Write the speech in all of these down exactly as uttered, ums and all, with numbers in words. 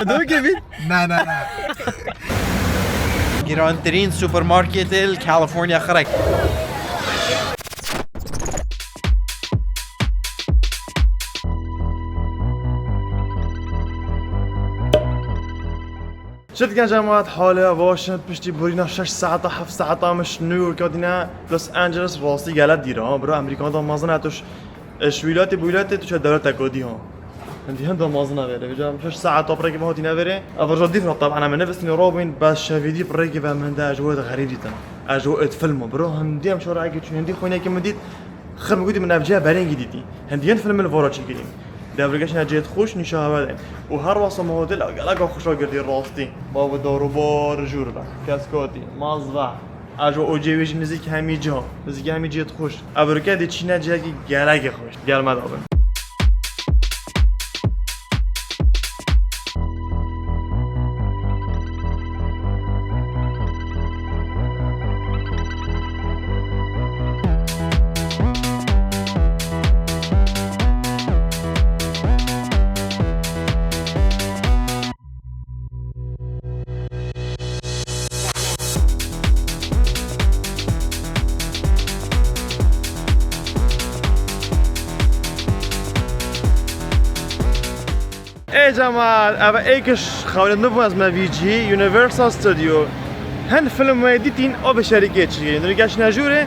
Dur Kevin. Na, na, na. Girantirîn supermarketê li California xirek. Çi dikin cemaat, halê baş in? Piştî burîna şeş saeta, heft saeta min ji New York hatîne Los Angeles, rastî gelek dîr e, ha, bira Amerîkan da mezin e, tu ji, ji wîlatê bi wîlatê tu çe dewleteka dî, ha. Hindî hin da mezin e vêrê. Vêca şeş saeta pirêkî me hatîne vêrê. Ev roja dî firat, taban em nivistîne rabûn, bes şevî dî pirêkî ve min de, ez ji we xerîb dîtin. Ez ji we êt filmo, bira hindî em şorekî çûn, hindî xwînekî min dît. Xir min gotî, min ev ciya berengî dîtî. Hindiyên filmê li vora çêkirîn. Devreke çine cihê xweş nîşa hewe de. Û her wasa min hotê geleka xweşa girtî rastî. Bavê darûbar jûr be. Keskotî, mazve. Ejo ocê wê jî nizîk hemî ciha. Nizîk hemî cihê xweş. Ev ûrke dê çîne cihekî gelekî xweş. Gel me dabin. Ê cemaat, ev ê kiş xewlê min bû, ez me vî cî Universal Studio. Hin film wê dîtîn, o bi şerîkê çî. Nirgeş ne jûrê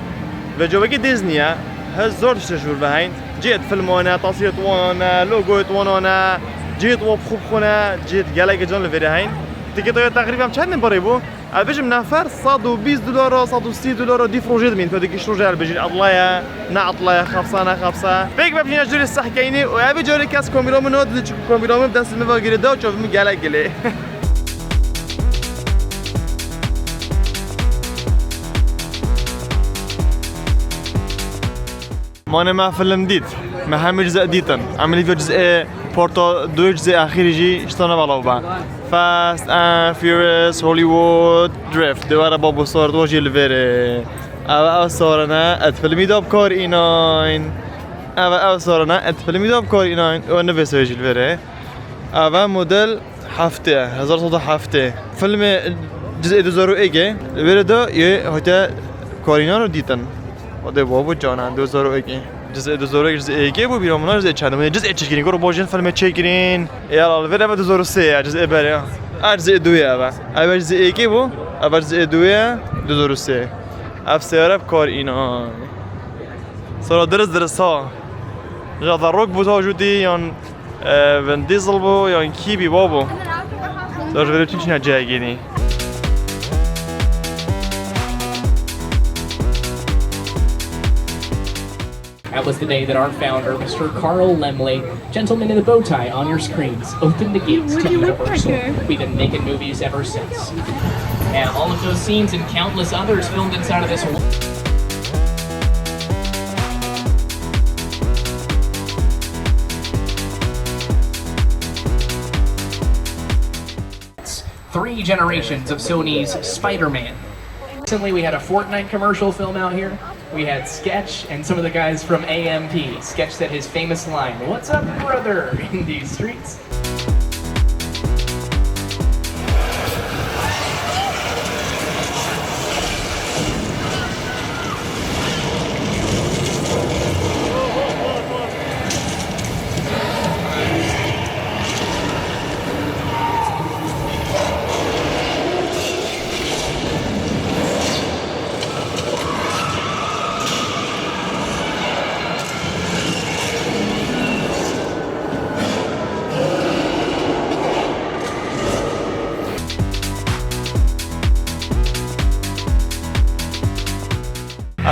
ve covekî Disney ye. He zor tiştê jûr ve heyn. Cihê filmane, tasîrê wana ne, logoyê wana ne, cihê wa xub xwe ne, cihê gelekê can li vêrê heyn. Tiketa ya teqrîben çend birê bû? Ez bêjim nefer sed û bîst dolara, sed û sî dolara dîf rojê dimîn. Fedekî ji rojê ez bêjî etlaye, ne etlaye, xefsa, ne xefsa. Pêk ve bijîne jûrê sehkeynî û ev carê kes komîra min hat, çi komîra min destê min ve girê da, çav min gelek gilê. Mane me film dît. Me hemî cizê dîtin. Em li vê cizê parta du cizê axirî jî ji tane belav be. Fast and Furious, Hollywood, Drift. Dê were babo sor do jî li vêrê. Ev ev sorine et filmî de bi kar înayn. Ev ev sorine et filmî de bi kar înayn. O nivê jî li vêrê. Ev model heftê, hezar sed û heftê. Filmê cizê du zero êkê, li vêrê de yê hote karînan û dîtin. O dê babo canan, du zero êkê. Cizê du zero êk, cizê êkê bû, bîra min cizê çend bû. Cizê çêkirîn, gor bajin filmê çêkirîn. Ê ya li vêrê ve du zero sê ye, cizê berê. Ev cizê du ye eve. Ev cizê êkê bû, ev cizê du ye, du zero sê. Ev seyare bi kar îna. Sonra diriz diriz ha. Ja The Rock bû ta jûtî yan E, Vin Diesel bû yan kî bî babo? Serjvêrê çi çine cihegînî. That was the day that our founder, Mister Carl Laemmle, gentleman in the bow tie on your screens, opened the gates to Universal. We've been making movies ever since. And all of those scenes and countless others filmed inside of this one. Three generations of Sony's Spider-Man. Recently, we had a Fortnite commercial film out here. We had Sketch and some of the guys from A M P, Sketch said his famous line, "What's up, brother?" in these streets.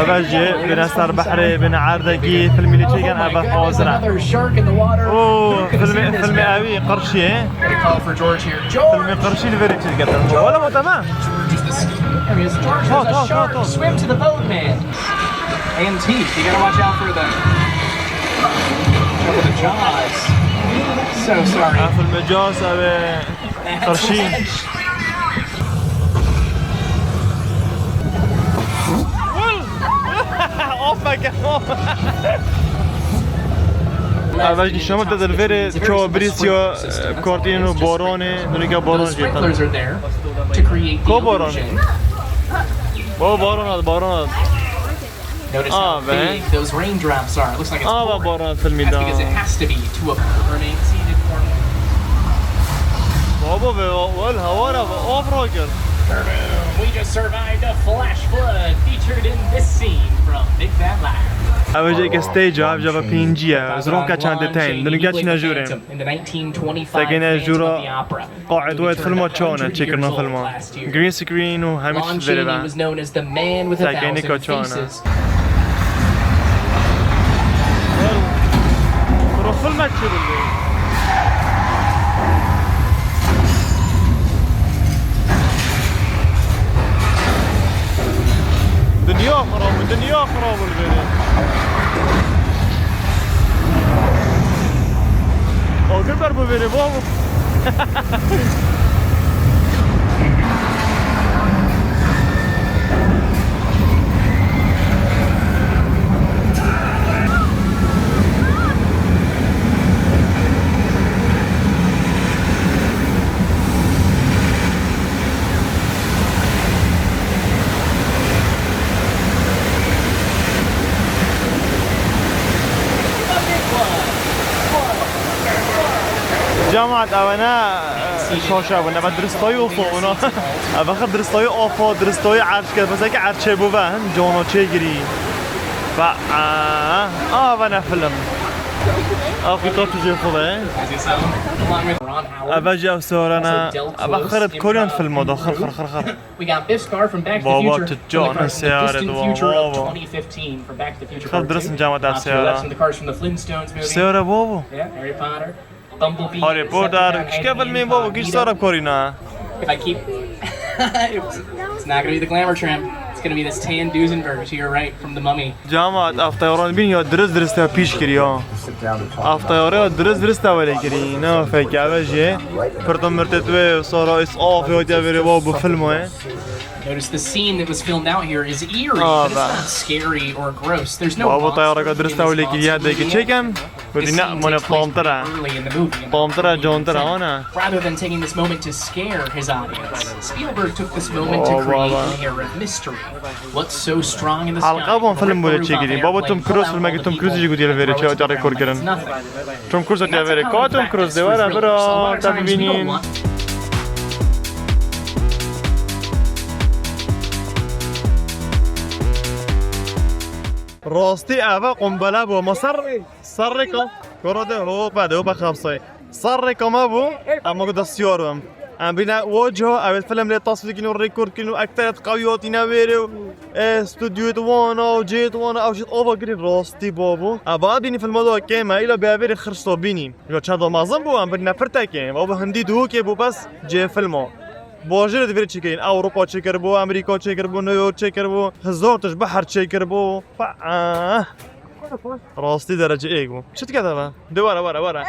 Eve jî bine ser behrê, bine erdekî, filmî lê çêkin, eve hazir e. Û filmê, filmê ewî qirşî ye. Filmê qirşî li vêrê çêdiketin. Wala ma temam. Hot, hot, hot, hot. Swim to the boat, man. Antique, you gotta watch out for the, for the jaws. So sorry. Ha, filmê Jaws, ev e. Qirşî. Oh my God. Ev jî şema te dervêrê çawa birîsiya, e, kartîn û baranê, nûnîka baran jî tan. Ko baran? Baba baran hat, baran hat. Notice how big those raindrops are. It looks like it's pouring. Ava baran filmî da. That's because it has to be to a remain seated for me. Baba ve, wel, hawara ve, av rakir. We just survived a flash flood featured in this scene from Big Fat Liar. Ev jî eke stage, ev jî pêncî ye. Ziron ka çend tên. Dinû ka çîne jûrê. Tegene jûra. Qaet wayet filma çawa ne çêkirina filma. Green screen û hemî tişt verê be. Tekênika çawa ne. Kuro filmek çi bildi? Dinya xirab bû, dinya xirab bû li vêrê. Agir ber bû vêrê, babo. Cemaat, ew ne, e, şaşe bûn. Ev diristayî û fo bûn. Ev axir diristayî afa, diristayî erçke. Mesela ki erçe bû ve, hin cana çêgirî. Ve, e, a, ve ne film. Afrika tu jê xwe ve. Ev jî ev sewara ne. Ev axir di koriyan filma da, xir, xir, xir, xir. We got this car from Back to the Baba, Future tu from the cars from the distant future of twenty fifteen from Back to the Future Part two. Xir dirist cama te ev seyara. Not to the left from the cars from the Flintstones movie. Seyara babo. Yeah, Harry Potter. Bumblebee. Harry Potter. Kişke filmê babo, kişke sara korîna. If I keep, it's not gonna be the glamour trim. It's gonna be this tan Duesenberg to your right from the Mummy. Cama, ev teyaran bîn ya dirist dirist ya pîş kiriya. Ev teyare ya dirist dirist ya welê kirî. Ne fekê ev jî. Pirto mirtê tu ê sara is af ya te verê wa bu filmo ye. Notice the scene that was filmed out here is eerie, but it's not scary or gross. There's no monster. Babo teyareka dirist ya welê kiriya de ki çekem. Gotî ne, mane tamtir e. Tamtir e, cantir e, ana. Rather than taking this moment to scare his audience, Spielberg took this moment to create an air of mystery. What's so strong in the sky? Helqa bon film bû lê çêkirî. Baba Tom Cruise, filmekî Tom Cruise jî gotî li vêrê çi û te rekor kirin. Tom Cruise te verê. Ka Tom Cruise de were bira te bibînîn. Rastî eve qumbele bû. Ma ser, ser rêka. Koro de, hopa de, hopa xapsay. Ser rêka me bû, em ku destiyar bim. Em bîne wo ciha, ew ê film lê tasvîr kirin û rekord kirin û ekterê qewî hatîne vêrê û, e, stûdyoyê di wana û cihê di wana, ew jî ava girî rastî babo. Eva bînî filma da kêm e, îla bê vêrê xirşta bînî. Îla çenda mezin bû, em birîne pirtekê. Eva bi hindî duhokê bû bes cihê filma. Bajêrê di vêrê çêkirîn. Ewropa çêkiribû, Amerîka çêkiribû, New York çêkiribû, hezar tişt behr çêkiribû. Fe-, eh. Rastî derece êk bû. Çi dike te be? De were, were, were.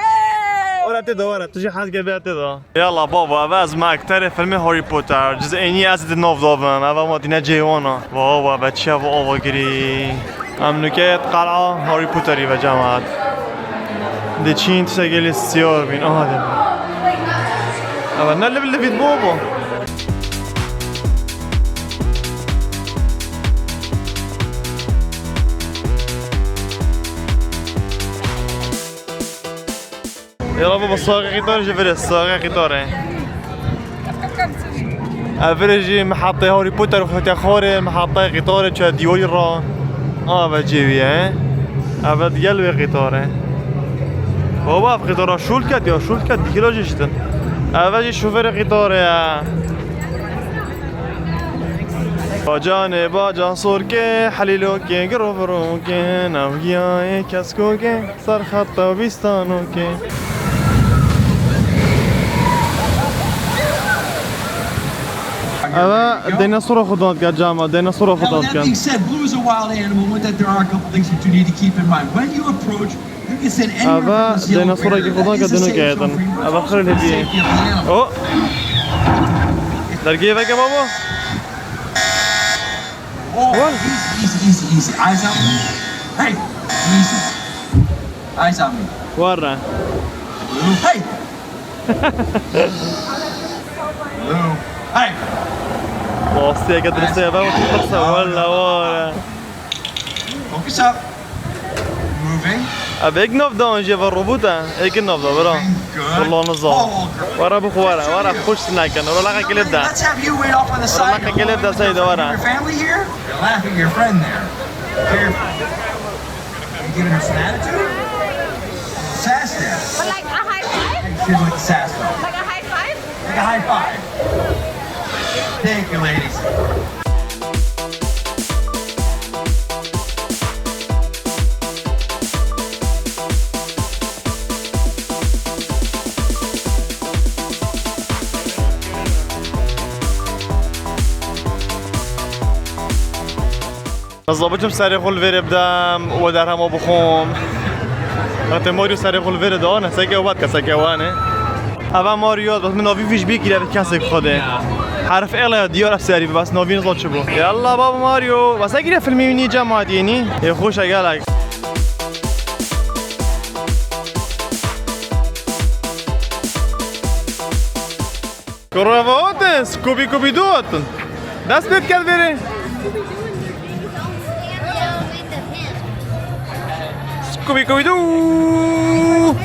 Were tê de were. Tu jî hez dike bê tê de. Yalla baba, ev ez me ekterê filmê Harry Potter. Ciz ênî ez di nav da bim. Ev ma dîne cêwana. Baba, be çi ev ava girî. Em nûke qel'a Harry Potterî ve cemaat. Diçîn tiştekê lê siyar bîn. Aha de. Ev ne liv livît bû bû. Ê, ravo bi saxê qîtarê jî virê, saxê qîtarê. Ev virê jî mihetê Harry Potter û Xwedê xwarê, mihetê qîtarê çe dîwarî ra. A, ve cêwî ye. Ev digel wê qîtarê. Baba, ev qîtara şûl ket ya, şûl ket, dîkila jî şitin. Ev jî şofêrê qîtarê ye. Bacanê bacan sorkê, helîlokê, girovirokê, navgiyayê keskokê. Ser xeta bîstanokê. Eve dinozora xwe dan dike cama, dinozora xwe dan dike. Now, that being said, blue is a wild animal, with that there are a couple things that you need to keep in mind. When you approach, you can send any reference to yellow bear. Eve dinozora ki xwe dan dike, dino ke yetin. Eve xirê lê bîyê. Oh! Dergê veke babo. Oh, easy, easy, easy, easy. Eyes on me. Hey, easy. Eyes on me. Were. Hey! Hey! Rastiyeke diristê ve û qirsa were were. Focus up. Moving. Ev êk nav da, an jê ve robot e. Êk nav da, bira. Good. Wala niza. Were bixwe, were, were, xweş nekin. Were, laqa kilib de. Let's have you wait off on the side. Were, laqa kilib de, Seyda, were. Your family here? You're laughing at your friend there. Careful. You giving her some attitude? Sassy. But like a high five? She's like sassy. Like a high five? Like a high five. Thank you, ladies. Ez ê biçim serê xwe li vêrê bidem û derhema bixwim. Heta Mario serê xwe li vêrê da, ne seke wet keseke wan e. Eva Mario, bes min navî vî ji bî kiriye, kesek xwe de. Herf êla ya diyar ev serî, bes navî nizan çi bû. Yalla baba Mario, bes kiriye filmî wî nî cemaatî nî. Ê xweş e gelek. Kurava otin, Scooby Scooby Doo otin. Dest pê diket vêrê. Scooby Scooby Doo.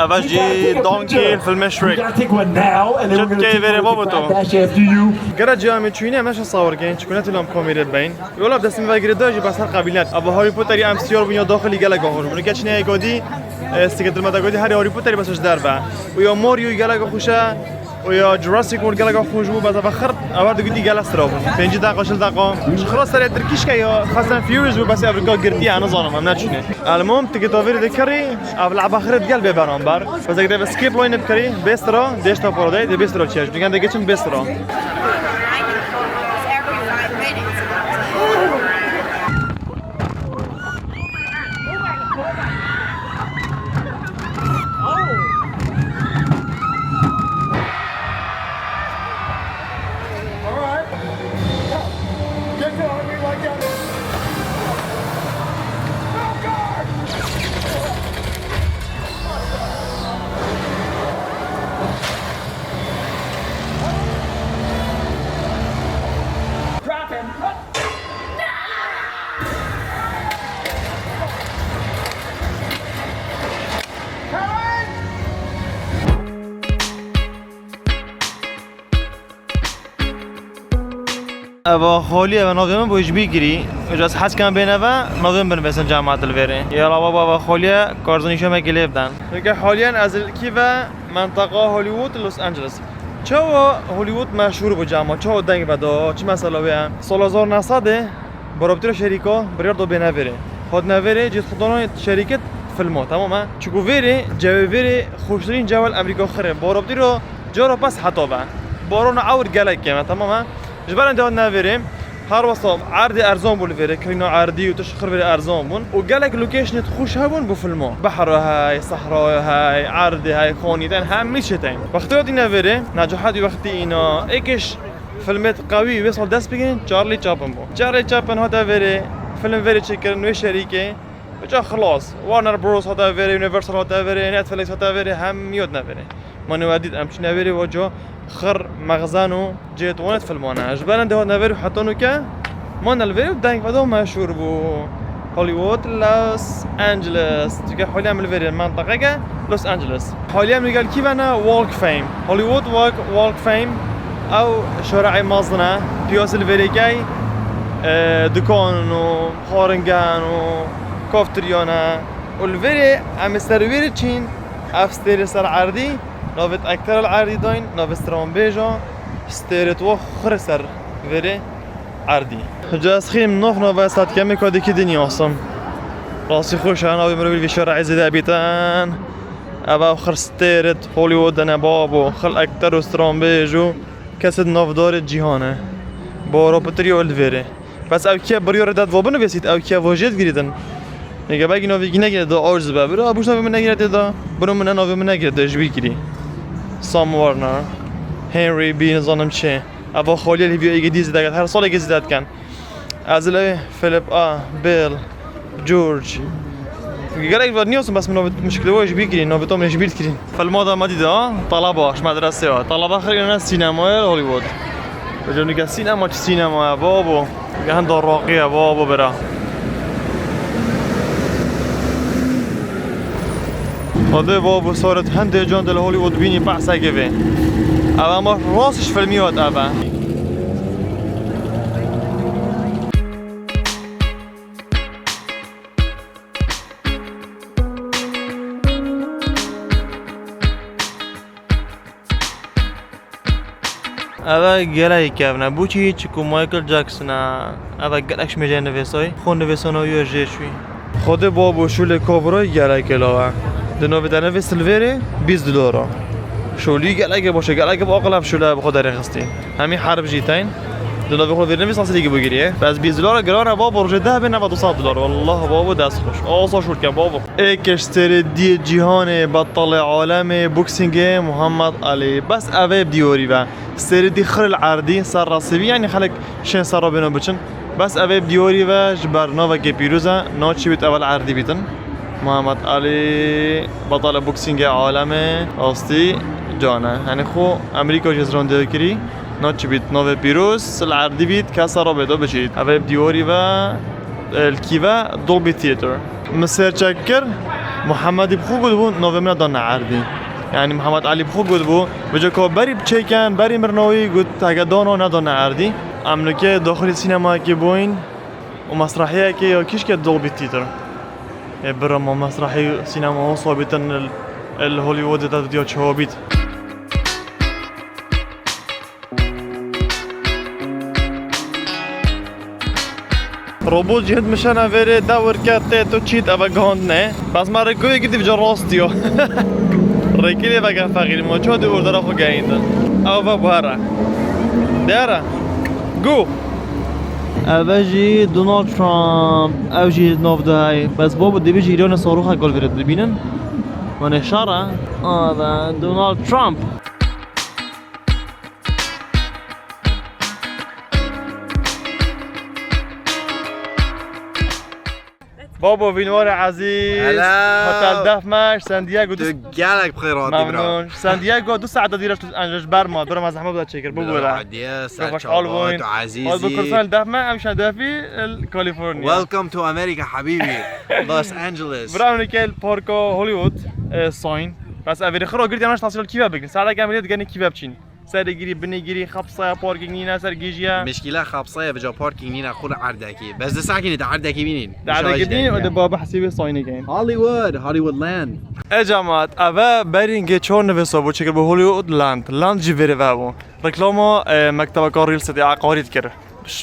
Eva jî Donkey, filmê Shrek. Çi dikey vêrê babo to? Gere cî em ê çûyîne, em neşe sawir keyin, çikû ne tîlam komîrê beyin. Yola bi destê min vegirê da jî bes her qebîl net. Ava Harry Potterî em siyar bûn ya daxilî gelek xweş bûn. Ke çinê godî, e, Secret Meta godî herî Harry Potterî bes ji derve. Û ya Marioyî gelek xweş e. Û ya Jurassic World gelek xweş bû, bes ava xir, ava digotî gelek sira bûn. Pêncî deqa, çil deqa. Ji xira serê tirkîşke ya Fast and Furious bû, bes Avrîka girtiye, nizanim, em neçûne. Elmom, tiketa vêrê de kirî, ev leba xirê digel bê beramber. Bes eke dê escape line bikirî, bê sira, dêşta paradê, dê bê sira çiye. Dûken dê geçin bê sira. Eva xalî, eva navê min bû ji bîr kirî. Ji ez hez kem bêne ve, navê min binivîsin cemaat li vêrê. Yala baba, eva xalî ye, karzin îşe me gilê biden. Çunke haliyen ez li kî ve, mentaqa Hollywood, Los Angeles. Çawa Hollywood meşhûr bû cema? Çawa deng veda? Çi mesela wê ye? Sala hezar neh sedê, barabtira şerîka biryar da bêne vêrê. Hatine vêrê, cêt xwe dana şerîket filma, tamam e? Çunku vêrê, cewê vêrê, xweştirîn cewe li Amerîka xirê. Barabtira cara pes heta ve. Barana ewr gelek kêm e, tamam e? Ji ber endê hatine vêrê, her wesa erdê erzan bû li vêrê, kirîna erdî û tişt xir vêrê erzan bûn. Û gelek locationêt xweş hebûn bo filma. Behra hey, sehra hey, erdê hey, xanî tên, hemî çê tên. Wextê hatine vêrê, Necahet wî wextî îna, êkiş filmêt qewî wê sal dest pê kirin, Charlie Chaplin bû. Charlie Chaplin hate vêrê, film vêrê çêkirin, wê şerîkê. Bica xilas. Warner Bros hate vêrê, Universal hate vêrê, Netflix hate vêrê, hemî hatine vêrê. Ma nêwe dît em çûne vêrê, waco xir mexzen û cêt wanet filman e. Ji ber endê hatine vêrê heta nûke mane li vêrê û deng veda meşhûr bû. Hollywood, Los Angeles. Çunke haliye em li vêrê menteqeke Los Angeles. Haliye em li gel kî ve ne? Walk Fame. Hollywood Walk, Walk Fame. Ew şareê mezin e. Piyasê li vêrê key, e, dukan û xwaringan û kaftiryan e. Û li vêrê em ê ser vêrê çîn. Ev stêrê ser erdî, navê ekter li erdî dayîn, navê stranbêja, stêrê tu xirê ser vêrê erdî. Ji ez xîm nox nava ez hat kemê ka dikî dinya asim. Rastî xweş e, navê mirovî vî şerê zêde bîtin. Ev ew xir stêrê Hollywood de ne babo, xil ekter û stranbêj û kesê navdarê cîhan e. Baro pitirî û li vêrê. Bes ew kiye biryarê dat va binivîsît, ew kiye va jêt girîtin. Nêke belkî navê kî negire da, aciz be. Bira, bûş navê min negire tê da. Bira, min navê min negire tê, ji bîr kirî. Sam Warner, Henry B, nizanim çi. Eva xaliye li vî êgê dî zêde ket. Her salekê zêde dikin. Ez li Philip A, Bill, George, Gerek var niye olsun, bas müşkile o, ji bîr kirî, navê Tom ji bîr kirî. Filma da me dîda, talaba, ji medresê ya. Talaba xirîne sînemaya Hollywood. Vêca nike sînema çi sînemaya, babo. Gehenda raqiye, babo bira. Xwedê babo, saret hende can de li Hollywood bînî behseke vê. Ev ama rast ji filmî hat ev e. Eve gelek kevn e. Bo çi? Çiku Michael Jackson e. Eve gelek ji mêjê nivêsayî. Xwe nivêsana wî jê çûyî. Xwedê babo şûlê Cobra gelek law e. Di navê te nivê Silverê bîst dolar e. Şûlî gelek baş e, gelek bi aqil ev şûle bi xwe derêxistî. Hemî herb jî teyn. Di navê xwe vêrine vî sasî dîkî bigiriye. Bes bîst dolar giran e, babo, rojê deh bê neva du sed dolar. Wallah babo, dest xweş. Asa şûl ken babo. Êk ji serê diyê cîhanê, betalê alemê, boksîngê Muhammed Alî. Bes ev ê bi dîwarî ve. Serê dî xiril erdî, ser resî bî, yanî xelek şên ser re bêno biçin. Bes ev ê bi dîwarî ve ji ber navekê pîroz e, naçî bît evel erdî bîtin. Muhammed Alî, betalê boksîngê alemê, rastî can e. Yanî xwe Amerîka jî ziran dê kirî. Naçibît navê pîroz, li erdî bît, kesa rabê do biçît. Ev ê bi dîwarî ve, e, li kî ve Dolby Theatre. Min sêr çek kir, Muhammedî bi xwe gotibû, navê min nedane erdî. Yanî Muhammed Alî bi xwe gotibû, vêca ka berî biçêken, berî mirina wî got, heke dano nedane erdî. Em li kê daxilî sînemayekê bûyîn û mesrehiyekê ya kîşkê Dolby Theatre. Ê bira ma mesrehî sînema wisa bîtin li, li Hollywoodê te didiya çawa bît. Robot jî hind mişene vêrê dewr ke tê tu çît eve gihand ne. Bes me rêkoyê gidî vêca rastî yo. Rêkê lê veke feqîr ma çawa dê ordera xwe gehîndin. Ew ve buhere. Dere. Gu. Eve jî Donald Trump. Ew jî nav dihey. Bes bo bi dibî jî Îranê saroxa gol vêrê dibînin. Wane şer e. Eve Donald Trump. Babo Vînwarê ezîz. Hello. Hotel Defme, San Diego. Tu gelek bi xêr hatî bira. Memnun. San Diego du saet dîre tu enje ji ber ma, bira me zehmet bide çêkir. Bibûre. Hadiye, ser çava, tu ezîzî. Babo Kurdistan Defme, em şan defî, California. Welcome to America, habibi. Los Angeles. Bira em nike parka Hollywood, e, sign. Bes ev êrî xira girtî, em ji tasîl kî ve bikin. Saet em êrî digenî kî ve biçîn. Serê girî, binê girî, xapsaya parking nîne, ser gêjiye. Mişkîle xapsaya vêca parking nîne, xul erdekî. Bes di sekînî de erdekî bînîn. De erdekî bînî, û de baba hesîbê sayne geyin. Hollywood, Hollywood land. E cemaat, eve berîngê çor nivê sobo çikir bu Hollywood land. Land jî vêrê ve bû. Reklama, e, mektebeka real estate aqarî dikir.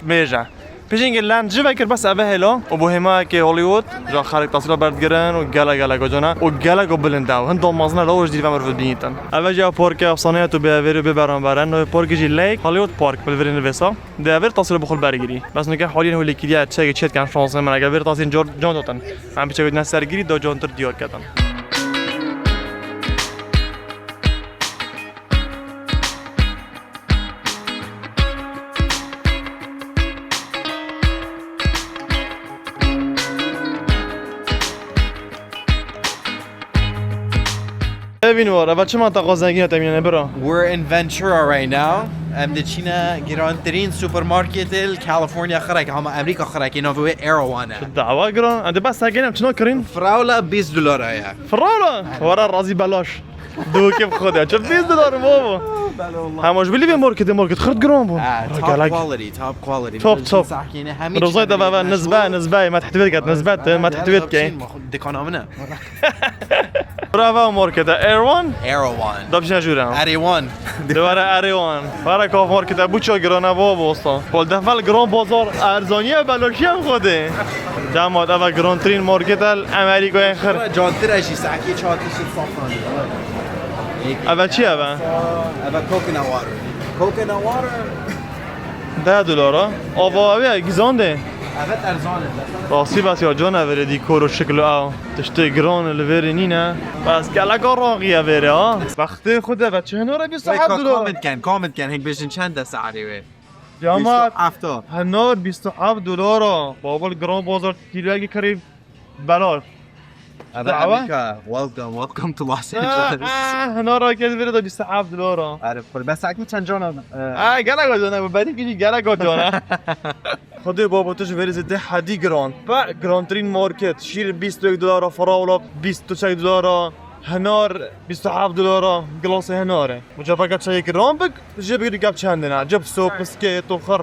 Mêje. Pêşîngê land ji vekir bes eve hêla û bo hêmayekê Hollywood, ja xelk tasîla berdigirin û gelek gelek ocana û gelek û bilind e û hin damazine la û ji dîr ve mirov bînîtin. Eve jî ev parkê efsane ya tu bê evêrê bê beramber e. Navê parkê jî Lake Hollywood Park, bi li virê nivêsa. Dê evêr tasîla bi xwe bergirî. Bes nike holîn holê kiriye çekê çêt ken şansê min ege vêr tasîn can dotin. Em piçek dine sergirî da cantir diyar ketin. Evîn war, eva çima te xwe zengîn te mîne bira? We're in Ventura right now. Em diçîne girantirîn supermarketê li California xirek, hama Amerîka xirekê navê wê Erewhon e. Dawa giran, em dê behs sekinê em çina kirin? Firawla bîst dolara ye. Firawla? Wara razî belaş. Dûkê bi xwe de. Çi bîst dolar bû? Bela Allah. Hema ji bilî vê marketê, market xirt giran bû. Ha, top quality, top quality. Top, top. Rozayê de ve, ve nizbe, nizbe, me tehdît ket, nizbe, me tehdît ket. Dikana min e. Bravo markete. Erwan? Erwan. Da bişine jûre. Erwan. Dewara Erwan. Para kaf markete bu çok giran e, baba usta. Bol defel giran bazar erzaniye, beloşiye xode. Damat, eva girantirîn market el Amerîkayê xir. Cantir e jî, sekî çar tişt safran. Eva çi eve? Eva coconut water. Coconut water. Deh dolara. Ava eve gizan de. Evet, erzan e. Rastî bes ya can evere dîkor û şikil û ew. Tiştê giran li vêrê nîne. Bes geleka raqiye vêrê ha. Wextê xwe de ve çi hinore bîst û heft dolara. Comment ken, comment ken, hek bêjin çend e saerê wê? Cemaat, bîst û heft o. Hinar bîst û heft dolara. Baba li giran bazar kîloyekî kirî belaş. Dawa? Amerika. Welcome, welcome to Los Angeles. Ah, ah, hena ra kes vire da bîst û heft dolara. Arif, bes akî çend cana? Ee, Ah, gelek o cana, bu beri gidi gelek o cana. Xwedê babo tu ji verê zêde hedî giran. Be, girantirîn market. Şîr bîst û yek dolara, firawla bîst û çek dolara, henar bîst û heft dolara, gilasê henarê. Mucafaka çayê giran bik, jê bigirî gap çendin ha. Cip so, piskê, to xir.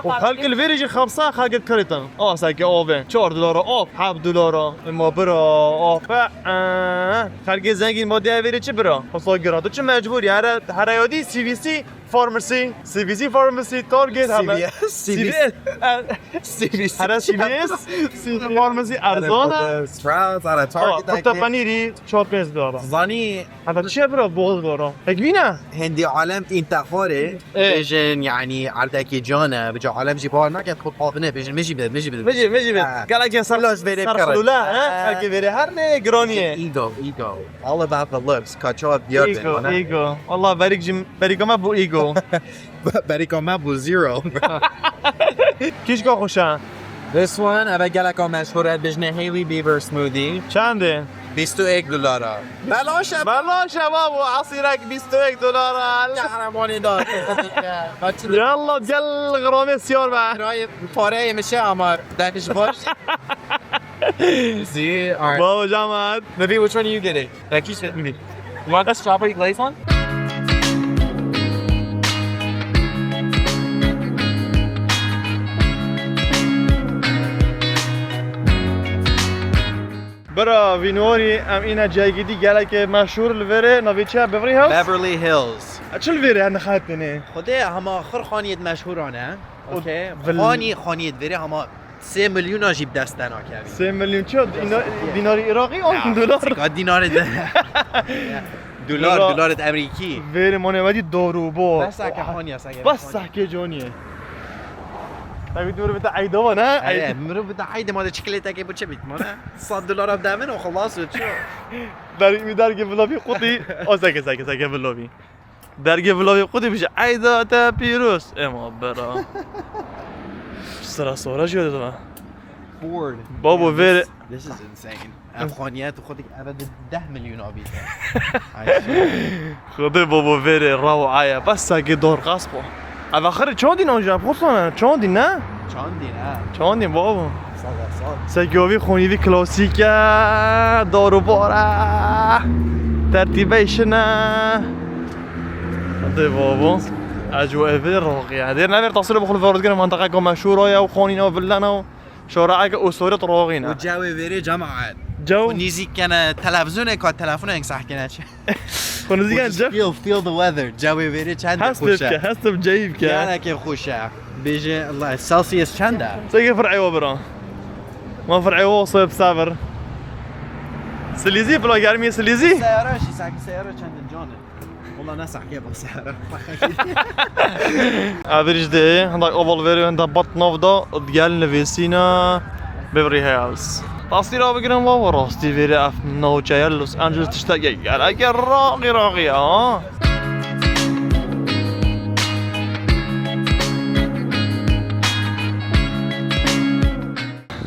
O xelk li verê jî xemsa xelk kiritin. Aseke avê, çar dolara av, heft dolara. Ema bira, av, be, ee. Xelkê zengîn ma diye verê çi bira? Xwesa giran. Tu çi mecbûr ya? Here, here yadî C V C Pharmacy, C V C Pharmacy, Target, heme. C V S, C V S. C V S. Here C V S, C V S Pharmacy erzana. Sprouts, here Target. Aa, pita penîrî çar pênc dolara. Zanî. Heta çi ye bira, boz dolara. Tek bîne? Hindî alem întexarê. Ê. Bêjin, yanî, erdekî can e, bica alem jî bawer nake, xwe pavine, bêjin, min jî bide, min jî bide. Min jî, min jî bide. Ha. Gelek ya ser, Los verê ser kere. Xilûla, he? Ha. Belkî verê her ne giranî ye. Ego, ego. All about the looks. Kaça diyor. Ego, ego. Wallah, berik jim, berika me bu ego. Berika me bu zero. Kîşka xweş e. This one, eve geleka meşhur e, dijne Hailey Bieber smoothie. Çend e? Bîst û yek dolara. Belaş e. Belaş e babo, asîrek bîst û yek dolara. Kahramanî da. Yallah, gel xiramê siyar be. Parayê, parayê mişe ama deniz baş. See, all right. Babo, cemaat. Maybe which one are you getting? Like you said, you want that strawberry glaze one? Bira, vînorî, em îne cegîdî gelekê meşhûr li verê, navê çi ye? Beverly Hills? Beverly Hills. Çi li verê hene xetinê? Xwedê hema xir xaniyêt meşhûran e. Okey. Xanî, xaniyêt verê hema Sê milyona jî bi dest te nakevî. Sê milyon çi? Dîna-, dînarî Iraqî an dolar? Sika dînarê de. Dolar, dolar. Dolarê Amerîkîî. Vêrê mane wedî dor û bo. Bes sehke haniye, sehke. Bes sehke caniye. Tabii dur bir de eyda var, ha? Eyda. Mirov bir de eyda, ma de çikolateke bu çi bit, mane? Sed dolara bi devin o xelas o çi? Der-, dergê vilavî qutî. O sehke, sehke, sehke vilavî. Dergê vilavê xwe dê bije, eyda te pîroz. Ema bera. Sira sora jî dide. Ford. Babo, yeah, vêrê. This, this is insane. Ev xaniye tu xwe dikî eve di deh milyon abî. I swear. Xwedê babo vêrê raw aya. Bes sehkê dor qas xwe. Eve xirê çandî nan jî, em xwe sona çandî ne? Çandî ne? Çandî babo. Sehkê avî xonî vî klasîk e, dar û bar e, tertîbe şine. Hadi babo. Ez ji evê roxiya. Dêr never tasîrê bi xwe li vir digirin, mintaqeke meşhûr e û xonîna û villana û şoreeke û soret roxîne. Û cewê vêrê cemaet. Cew? Û nîzîk kene televizyonê ka telefonê sehkene çi. Xwe nizî Just gel. Feel, feel the weather. Cewê vêrê çend xweş e. Hest bike, hest bi ceyî bike. Gelekê xweş e. Bêje, like, Celsius çend e? Seke fir'ê wa bira. Ma fir'ê wa soyeb sabir. Silîzî, pila germî silîzî. Seyara jî, sanki seyara çend can e. Wala ne sehke bak seyara. Average de, hinda oval veri, hinda bat nav da, gel nivêsîna. Beverly Hills. Tasvîra bigirin wa, wa rastî vêrê ev navçeya Los Angeles tiştekê gelekê raqî raqî ya.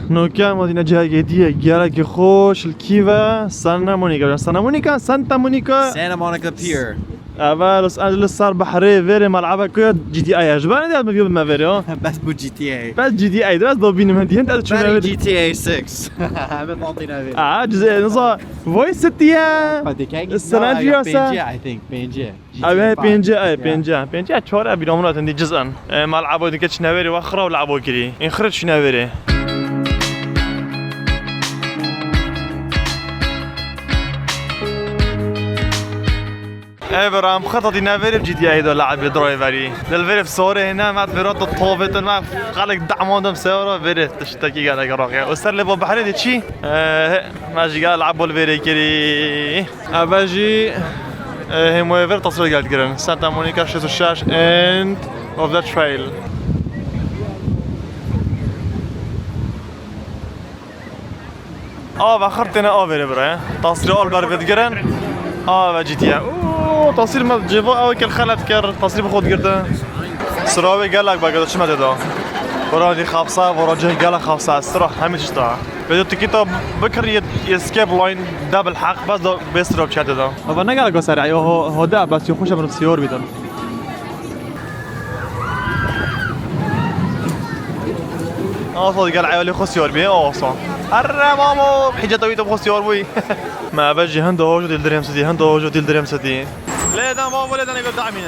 Noke ma dîne cihekê diye gelekî xweş li kî ve? Santa Monica. Santa Monica, Santa Monica. Santa Monica Pier. Eve Los Angeles ser behrê vêrê malaba ku ya G T A ya. Ji ber ne diye ez me vîyo bime vêrê, ha? Bes bu G T A. Bes G T A, bes do bînim hediye, ez çûme vêrê. G T A six. Hebe tatîne vêrê. Aa, cizê, niza, Vice City ya. San Andreas ya. Pêncî, I think, pêncî. Ev he pêncî, ev pêncî, pêncî, çar e, bîra min hatindî ciz in. E, malaba dike çine vêrê, wa xira labo kirî. În xira çine vêrê. Ê bira, em xeta dî ne vêrê bi G T A de le'bê driverî. Dil vêrê bi sorê hêne, me vêra tu tovê tu me xelek damandim seyara vêrê tiştekî gelek raqiye. O ser lê bo behrê de çi? Ee, me jî gel le'bo li vêrê kirî. Eve jî, ee, hêmoyê vêr tasvir geldikirin. Santa Monica şêst û şeş end of the trail. Ava xirtêne avêre bire. Tasîrê al ber vedigirin. Ava ciddiye. Oo, tasîr me ceva ew kel xelet kir. Tasîr bi xwe digirdi. Sıra ve gelak bak da çime de da. Vora di xapsa, vora ceh gelak xapsa. Sıra hemi çişta. Vêca tikîta bikir yê, yê skip line de bilheq, bes da bê sira biçe tê de. Ava ne gelek ser eyo ho, ho de, bes yo xweş e mirov siyar bîtin. Asa gel eyalê xwe siyar bî, asa. Erre babo, hiceta wî de xwe siyar bûyî. Me eve jî hin dojo dil dirêm sedî, hin dojo dil dirêm sedî. Lê dan babo, lê dan ego damîne.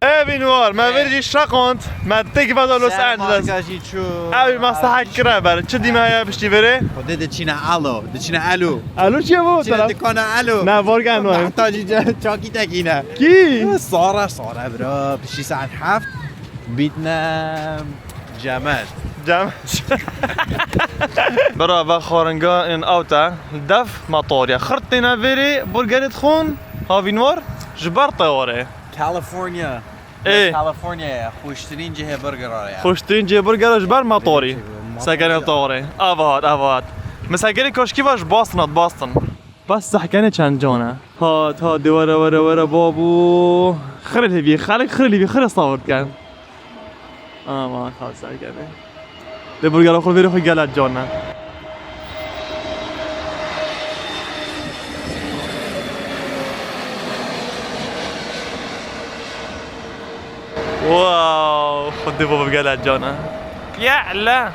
Evîn war, me vir jî şeqand, me têk veda Los Angeles. Sermaka jî çû. Ew me sehek kire ber. Çi dîme heye piştî verê? Xwedê diçîne Alo, diçîne Elo. Elo çi ye bu? Diçîne dikana Elo. Ne, vorgen var. Heta jî ca-, çakî tekîne. Kî? Sara, Sara bira. Piştî saet heft bîtne Cemal. Cemal. Bira ve xwaringa in awte. Def matoriye. Xirtêne verê burgerê dixwin. Havîn war. Ji ber tewarê. California. Ê. California ye. Xweştirîn cihê burgera ye. Xweştirîn cihê burgera ji ber matorî. Matorî. Sekerê tewarê. Ava hat, ava hat. Min sekerê koşkî va ji Boston hat, Boston. Bas sehkenê çend can e. Hat, hat, de were, were, were, babû. Xirê lêvî, xelk xirê lêvî, xirê sawir dikin. Ama hat sekerê. Lê burgera xwe verê xwe gelek can e. Wow, xwedê baba gelek can e. Ya la.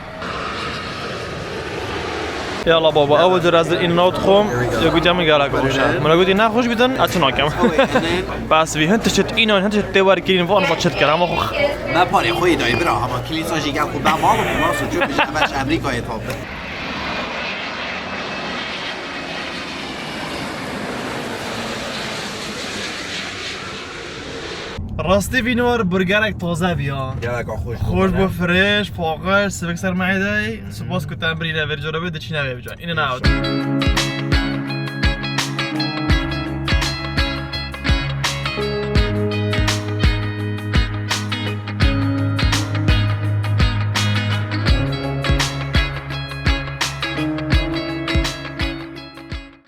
Yala baba, ew jî ez In-N-Out xwim, ya gotiya min gelek xweş e. Min gotî nexweş bîtin, ez çi nakim. Bes vî hin tişt înan, hin tişt tê werkirîn, van va çi dikir, hema xwe. Me parê xwe yê dayî bira, hema kilîsa jî gel xwe ben mal û nas û çû bije, me ji Amerîkayê tap. Rastî vî nor burgerek taze bîya. Gelek xweş bû. Xweş bû, fresh, paqij, sivik ser meydey. Spas ku te em birîne vê cara bê, diçîne vê bican. In-N-Out.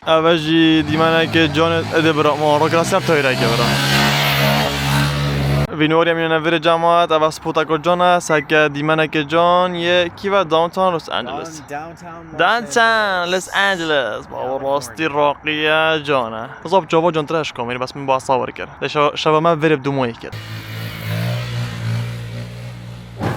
Eve jî dîmeneke can ê, êdî bira, ma rokira ser toyre ke bira. Vînorê min eve virê cemaat, eve spoteko can e, seke dîmeneke can yê kî ve, Downtown Los Angeles. Down-, downtown Los Downtown Angeles. Los Angeles. Baba, rastî raqiye can e. Zab çava can tire şikamî, bes min ba sawir kir. De şe-, şeva me virê dumoyê kir.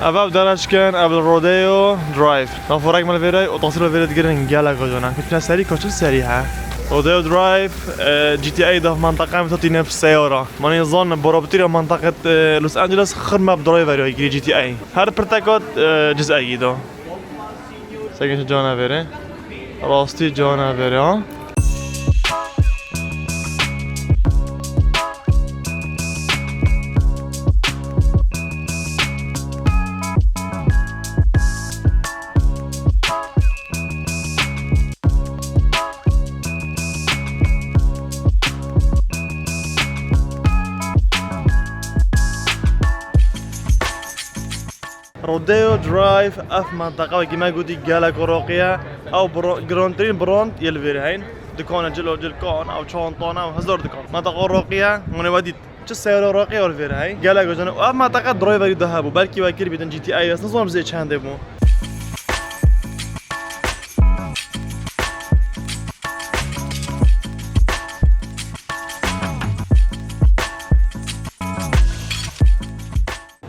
Ev, ev dere çikin, ev Rodeo Drive. Naforek me li vêrey, otasî li vêrê digirin gelek can e. Kutine serî, kaçil serî he. Rodeo Drive, e, G T A da menteqe em tatîne seyara. Mani zan borabitî ya menteqet, e, Los Angeles xir me bi driver ya giri G T A. Her pirtekat, e, ciz'e da. Sekin şu cana vere. Rastî cana vere ha. Rodeo Drive, ev menteqa wekî me gotî gelek roqî ye. Ew bro-, girantirîn brand yê li vêrê heyn. Dikane cilo, cilkan, ew çantan, ew hezar dikan. Menteqa roqî ye, hûn ê we dît. Çi seyara roqî ye li vêrê heyn. Gelek can e. Ev menteqa driverî de hebû. Belkî we kir bîtin G T A, ez nizanim zê çendê bû.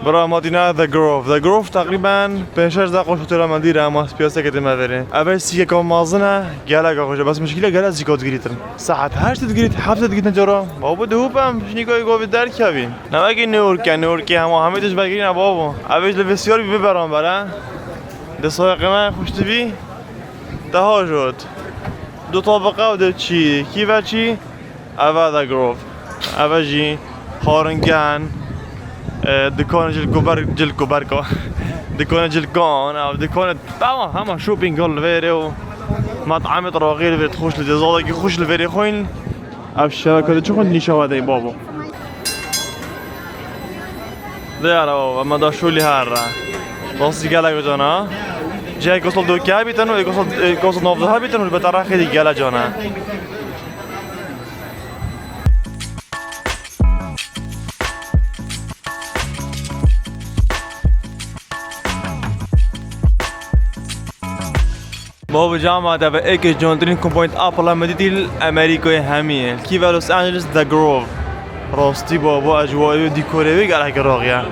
Bira, ma tîne The Grove. The Grove teqrîben pênc şeş deqa ji otela me dîr e, ma piyasekê tê me verê. Ev ê sîkeka mezin e, gelek xweş e. Bes mişkîle gelek zîka digirîtin. Saet heşt digirît, heft digirît cara. Ma bu dihûp em ji nîkayê govî derkevîn. Ne wekî New York e, New Yorkê hema hemî tişt vegerîne babo. Ev ê ji li vê siyar bî, bê beramber e. Di soyaqê me xweş dibî. Daha jot. Du tabiqe û de çî, kî ve çî? Eve de Grove. Eve jî xwaringehên, e, dikanê cilkober-, cilkoberka. Dikanê cilkan, ev dikanê, tamam, hema shopping li vêrê û met'amê roqî li vêrê xweş li dê, zadekî xweş li vêrê xwîn. Ev şeveke de çi xwîn nîşa we dey babo. Diyar o, em da şûlî her re. Rastî gelek can e. Cihê ku sal dokê hebîtin û ku sal, ku sal navdeh hebîtin û li betarexê dî gelek can e. Bavo, cama te ve êkê cantirîn komponît Apple me dîtî li Amerîkayê hemî ye. Kî ve Los Angeles The Grove. Rastî bavo, ez ji wayê dîkorê wê gelek raxiya.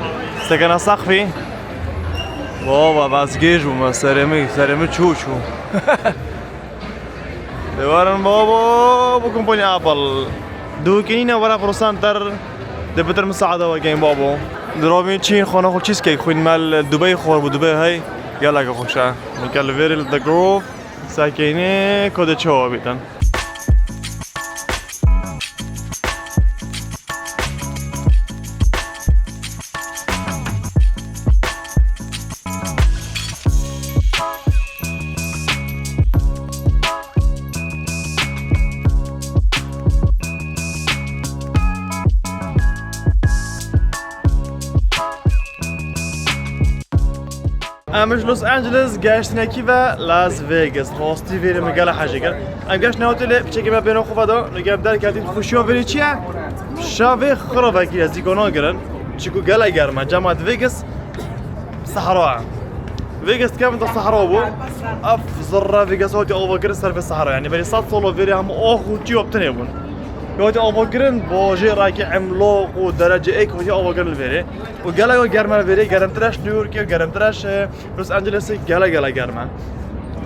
Sekena saqfî. Bavo, ez gêj bûme, serê min, serê min çû çû. Dê werin bavo, bu kompanî Apple. Dûkî nîne were Pro Center. Dê bitir misaada we kêm bavo. Di rovîn çîn xona xwe cheesecake xwîn me li Dubey xwar bû, Dubey hey. Gelek xweş e. Min ke li vêrê li The Grove. Sekênê ku dê çawa bîtin. Em ji Los Angeles geştine kî ve Las Vegas. Rastî vêrê min gelek hejê kir. Em geştine otelê, piçekê me bêne xwe vedo. Li gel derketîn xweşiya vêrê çi ye? Şevê xira vekî ez dîko nagirin. Çiku gelek germ e. Cema di Vegas sehra ye. Vegas kevin da sehra bû. Ev zirre Vegas hatiye avakirin ser vê sehra. Yani berî sed sala vêrê hemû ax û çiyo bi tinê bûn. Hatiye avakirin bajêrekî emlaq û derece êk hatiye avakirin li vêrê. Û gelek germ e li vêrê, germtir e ji New Yorkê, germtir e ji Los Angelesê, gelek gelek germ e.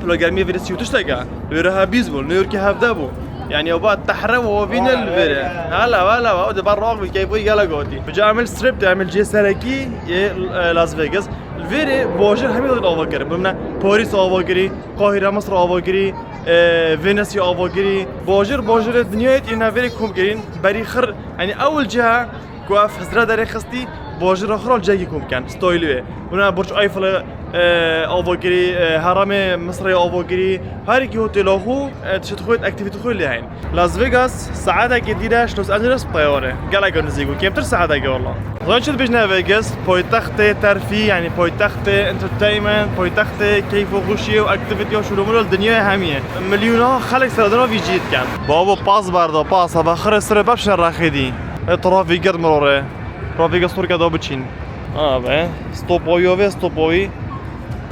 Bila germiyê vêrê sî û tiştek e. Li wêrê hebîst bû, li New Yorkê hevdeh bû. Yani o ba tehre û ovîne li vêrê. Hala, hala, o de bar roq bi keyf gelek gotî. Bi ca Emil Strip de, Emil cê serekî yê, e, Las Vegas. Li vêrê bajêr hemî de ava kirin. Bimne Paris ava kirî, Qahire Misir ava kirî, e, Venezia ava kirî. Bajêr, bajêrê dinyayê tîne vêrê kom kirîn. Berî xir, yani ewil ciha Ku ev hizre derê xistî, bajêra xwe li cihekî kom bikin, stayîlê wê. Bûna Burc Eyfelê, e, ava kirî, e, Heramê Misirê ava kirî, her yekî hotêla xwe, e, tişt xwe, aktîvîtî xwe lê heyîn. Las Vegas saetekê dîre ji Los Angeles bi teyarê. Gelek nizîk bû, kêmtir saetekê wala. Zanî çi dibêjine Vegas, paytextê terfî, yani paytextê entertainment, paytextê keyf û xweşiyê û aktîvîtiya şûlûmûla li dinyayê hemî ye. Milyona xelk seredana vî cihê dikin. Babo pas berda, pas, heva xirê sirê bepşe rexê dî. E, trafîk gird mirorê. Trafîk stûrke da biçîn. Abi, stopoyî ve, stopoyî.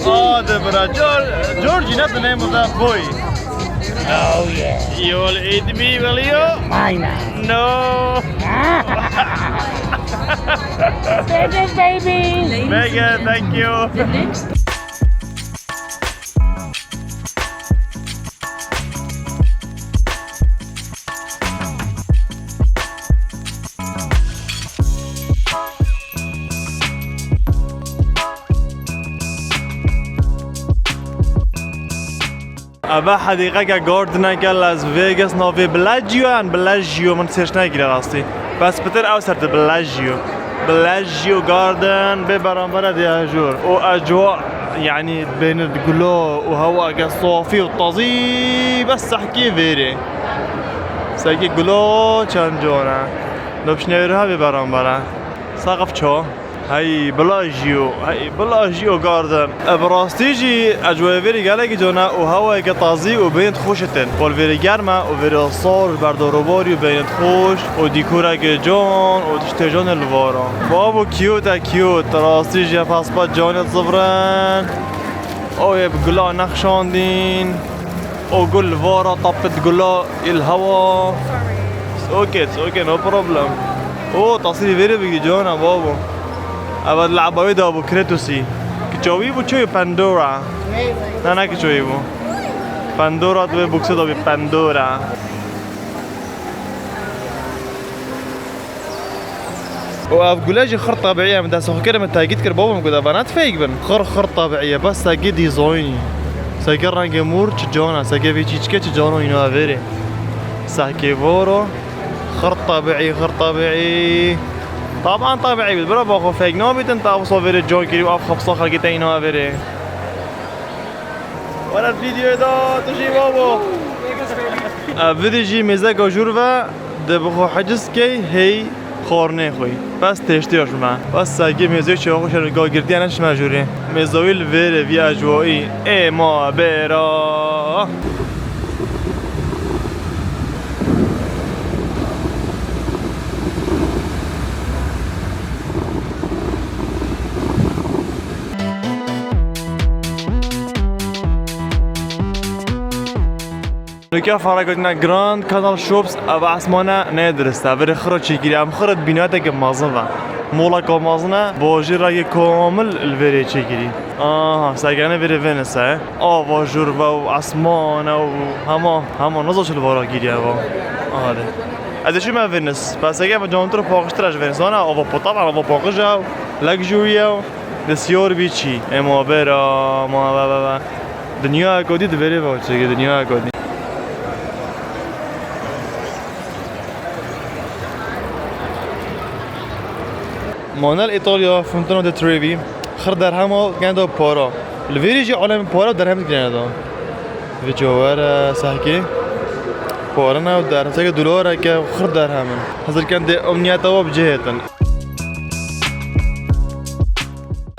Hadi bira, Geor-, Georgie, not the name of that boy. Oh, yeah. You will eat me, will you? Mine. No. Thank you, baby. Megan, thank you. Eve hedîqeke gardeneke Las Vegas navê Bellagio yan Bellagio min sêrç nekiriye rastî. Bes pitir ew ser di Bellagio. Bellagio Garden bê beramber e diya jor. Û ecwa, yani bênir gula û hewake safî û tazî bes sehkê vêrê. Sehkê gula çend can e. Nopşinê wêrê ha bê beramber e. Saqif ço. Hey Bellagio, hey Bellagio Garden. E, bi rastî jî ecwayê vêrê gelekî can e û hewayeke tazî û bêhn xweş e tên. Wal vêrê germ e û vêrê sar, berda robarî û bêhn xweş û dîkoreke can û tiştê can e li vara. Babo cute e, cute. Rastî jî ev hespa canê zivrin. Ew ê bi gula nexşandîn. O gul vara tapit gula il hewa. It's okay, it's okay, no problem. O tasîrî vêrê bigî cana babo. Eva le'ba wê da bû Kratosî. Kiça wî bû çi Pandora. Na na kiça wî bû. Pandora tu wê bokse da bî Pandora. Û ev gule jî xir tebiî ye, min destê xwe kir, min tekît kir, babo min got, eva ne fake bin. Xir, xir tebiî ye, bes seke dîzaynî. Seke rengê mor çi can e, seke vê çîçke çi can e, îna vêrê. Seke voro, xir tebiî, xir tebiî. Taban tebiî bit, bira ba xwe fake nabîtin, ta wisa vêrê can kirî û ev xepsa xelkê te îna vêrê. Were videoyê da, tu jî babo. Ev vîdî jî mêzeka jûr ve, dê bi xwe heciz key, hey, Xor nêxwî. Bes têştiya ji me. Bes sergê mêzê çawa xwe şer ga girtiye neçime jûrê. Mêzawî li vêrê vî ecwayî. Ê ma bêra. Nûke fara gotina Grand Canal Shops, ev esmane ne dirist e. Vêrê xira çêkirî, em xira di bînateke mezin ve. Moleka mezin e, bajêr rengê kamil li vêrê çêkirî. Aha, sergene vêrê Venice e. Ava jûr ve û esmane û hema, hema niza çi li vara kiriye va. Aha de. Ez ê çûme Venice. Peseke me cantir paqijtir e ji Venice. Ana ava potab, ava paqij e, luxury e. Di siyar bî çî? Ê ma bera, ma ve, ve, ve. Dinya ekodî di verê ve çêkê, dinya ekodî. Manel Italia, Fontana di Trevi, xir derhema genda para. Li vêrê jî alemê para derhem digrene da. Vê cawere sehkê. Parine û derheseke dolareke xir derhem in. Hezir ken dê ew niyeta we bi cihêtin.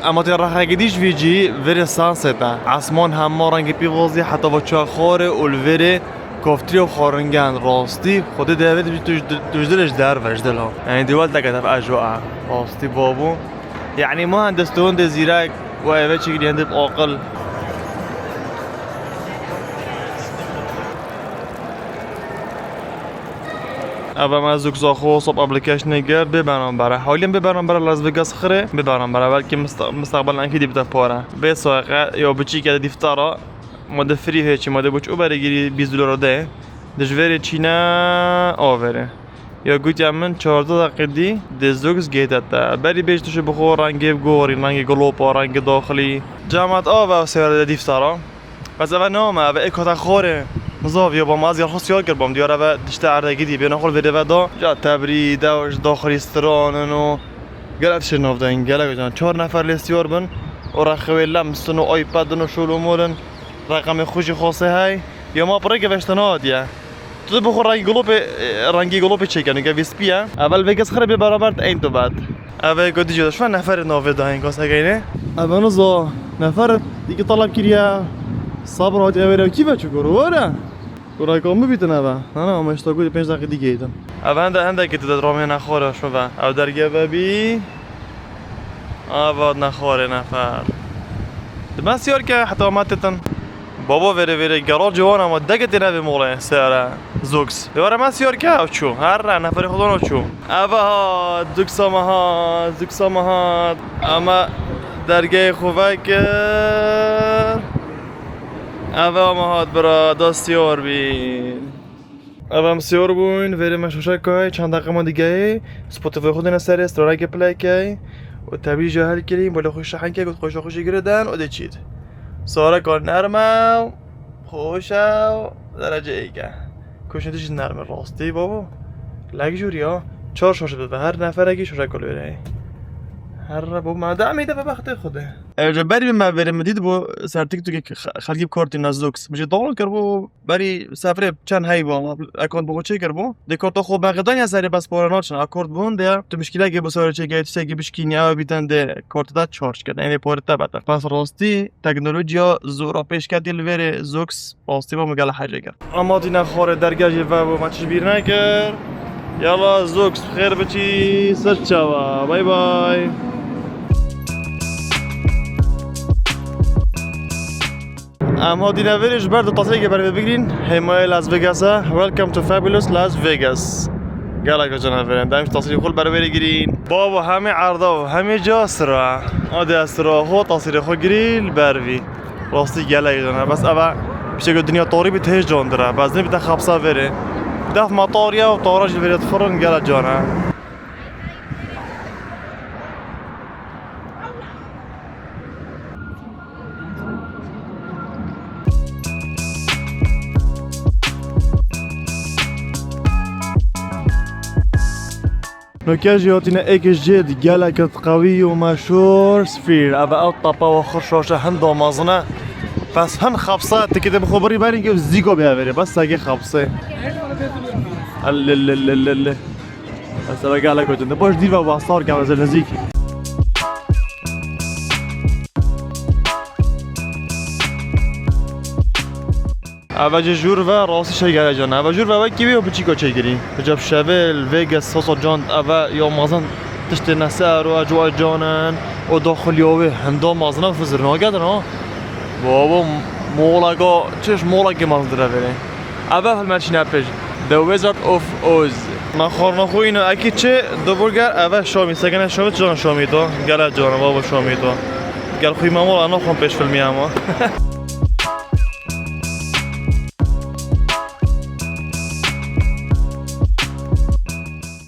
Ema tê rexekî dî ji vî cî vêrê sunset e. Esman hema rengê pîvazî heta va çaxorê û li vêrê kaftirya û xwaringan rastî Xwedê dê evê tu, tu, tu ji dilê ji derve ji dila. Yani dê wel teket ev ecwa e. Rastî babû. Yani muhendis tu hindê zîrek we evê çêkirî hindê bi aqil. Ev em ez zûk zaxo sop application kir bê beramber e. Hawlî em bê beramber e Las Vegas xirê bê beramber e. Belkî mista-, mistaqbel enkî dî bide pare. Bê saeqe ya biçîke de dîftara ma de free hê çî ma de buç û berê girî bîst dolara de. Di ji verê çîne avêre. Ya gotiya min çardeh deqî dî dê zûk gête te. Berî bêj tu şi bixwe rengê gorî, rengê glopa, rengê daxilî. Camat ava sêwere de dîftara. Bes eve name, eve ê kota xorê. Nizaviya bam az ya xwe siyar kir bam. Diyar eve dişte erdekî dî bêna xwe vêrê ve da. Ya tebrî, dew ji daxilî stranin û gelek tiştê navdeng, gelek can. Çar nefer lê siyar bin û rexê wê lem stin û iPad in û şol û mol in. Reqemê xwe jî xosê hey. Ya ma pirêke veştena hatiye. Tu bi xwe rengî golopê, e, rengî golopê çêke, nûke vê spî ye. Evel vê kes xirê bê beraber te eyn tu bet. Ev ê ku dijî de şuan neferê navê dayên ka sekeyne. Ev niza nefer dîkî talep kiriye. Sabr hatiye wêre kî ve çi gor were. Gora ka min bîtin eve. Nana ama işte ku pênc deqî dî geytin. Ev hende, hende ki tu de ramê nexwara şuve. Ev derge ve bî. Ava nexwarê nefer. Di me siyar ke heta me titin. Baba vêrê vêrê gera ciwan ama deke têne vê molê sere. Zûks. Dê were me siyar ke ew çû. Herre neferê xwe dano çû. Eve hat, zûksa me hat, zûksa me hat. Ama dergeyê xwe vekir. Eve me hat bira, da siyar bî. Ev em siyar bûn, verê me şaşe kay, çend deqe me digehê, Spotify xwe dine serê, strareke play key û tebî jî hel kirî, bolê xwe şehin key, got xweşa xwe jî girêden û dê çît. Sareka nerm e, xweş e, derece êk e. Kuşên tu jî nerm e rastî, babo. Lek jûrî ya, çar şaşe bibe, her neferekî şaşe kol verê. Her bo me de emî de be bextê xwe de. Ev ji ber bi me verê min dît bo ser TikTokê xelkî bi kartî Nazox. Min jî download kir bo. Berî sefrê çend hey bû, ama ekont bi xwe çêkir bû. Dê korta xwe beqedaniya serê bes pore naçin. A kort bûn dê tu mişkilekê bi serê çêkê tiştekî bişkînî ew bîten dê korta te charge kir. Ê dê pore te bete. Bes rastî teknolojiya zora pêş ketî li vêrê Zox rastî bo min gele hecê kir. Ama dîne xorê dergeh jî ve bû me çi bîr nekir. Yala Zox xêr biçî ser çava. Bay bay. Em hatîne vêrê ji ber du tasêreke ber vê bigirîn. Hêmayê Las Vegas e. Welcome to fabulous Las Vegas. Gelek canaverên. Dem ji tasêrê xwe li ber vêrê girîn. Babo hemê erda û hemê ca sira. Adê ez sira xwe tasêrê xwe girî li ber vî. Rastî gelek can e. Bes eve pişteke dinya tarî bî tê hêj candir e. Bes nê bîte xepsa vêrê. Def me tariye û tara jî vêrê difirin gelek can e. Noke jî hatîne êk ji cihê di gelek qewî û meşhûr Sphere. Ev ew tepe wa xirşaş e, hin damezin e. Bes hin xepse, tikê te bi xwe birî berî ke zîka bê heverê. Bes sege xepse. Elelelelele. Ez eve gelek gotin. De baş dîr ve wesar kem ez ê nizîk. Eve ji jûr ve rastî şey gelek can. Eve jûr ve wekî wî û piçîko çêkirî. Hicab şevê li vê Guest House can eve ya mezin tiştê neser û ecwa canin û daxiliya wê hinda mezin e, fizir nakedin ha. Baba, moleka, çiş molekê mezin dire verê. Eve filme çîne pêş. The Wizard of Oz. Naxar naxo îno ekî çi, du burger, eve şamî, sekene şamî, çijan şamî to. Gele cana, baba şamî to. Gel xwî memol, ana xwin pêş filmî ama.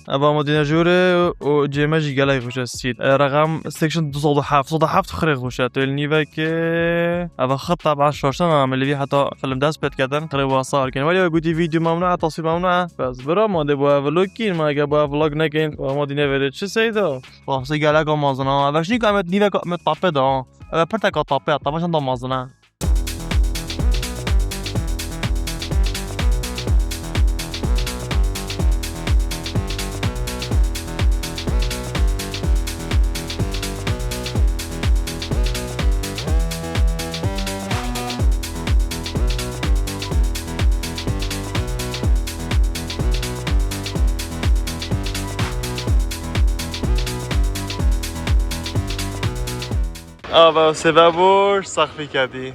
Eva ma dîne jûrê û cême jî gelek xweş e, street. E, rexem section du sed û heft, sed û heft xirê xweş e. Tu li nîvekê, eva xir taban şaştan ama li vî heta film dest pê diketin, xirê wasa arkin. Welî we gotî vîdeo memnû e, tasvîr memnû e. Bes bira ma dê bo ev vlog kîn, ma eger bo ev vlog nekin, ma dîne verê çi seyda? Rastî gelek amazin ha. Eva şî ka met nîvek met tape da. Eva pirteka tape, tape şan da amazin ha. Ava sêve bû, saxfî kedî.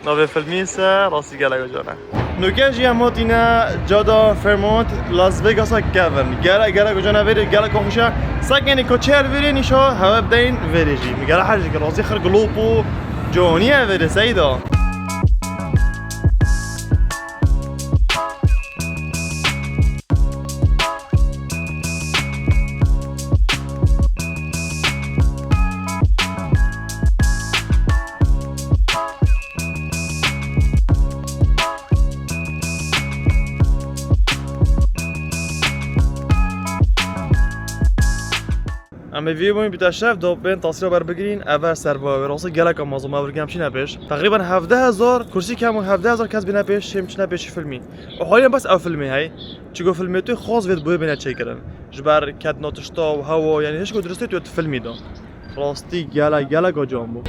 Navê filmî se rastî gelek can e. Nûke jî em hatîne cada Fairmont, Las Vegas-a kevin. Gelek, gelek can e verê, gelek xweş e. Sekenî ku çer verê nîşa, heve bideyên verê jî. Min gelek her jî kir, rastî xir gilop û canî ye verê, seyda. Em ê vî bûn bîte şev, do bên tasîra berbigirîn, ev her ser bo ev ê. Rastî gelek amazon me virgem çîne pêş. Teqrîben hevdeh hezar kursî kem û hevdeh hezar kes bîne pêş, şêm çîne pêşî filmî. Û haliyan bes ev filmê hey. Çigo filmê tu xaz vê boyê bêne çêkirin. Ji ber ketina tişta û hewa, yanî hişk û diristê tu filmî da. Rastî gelek, gelek can bû.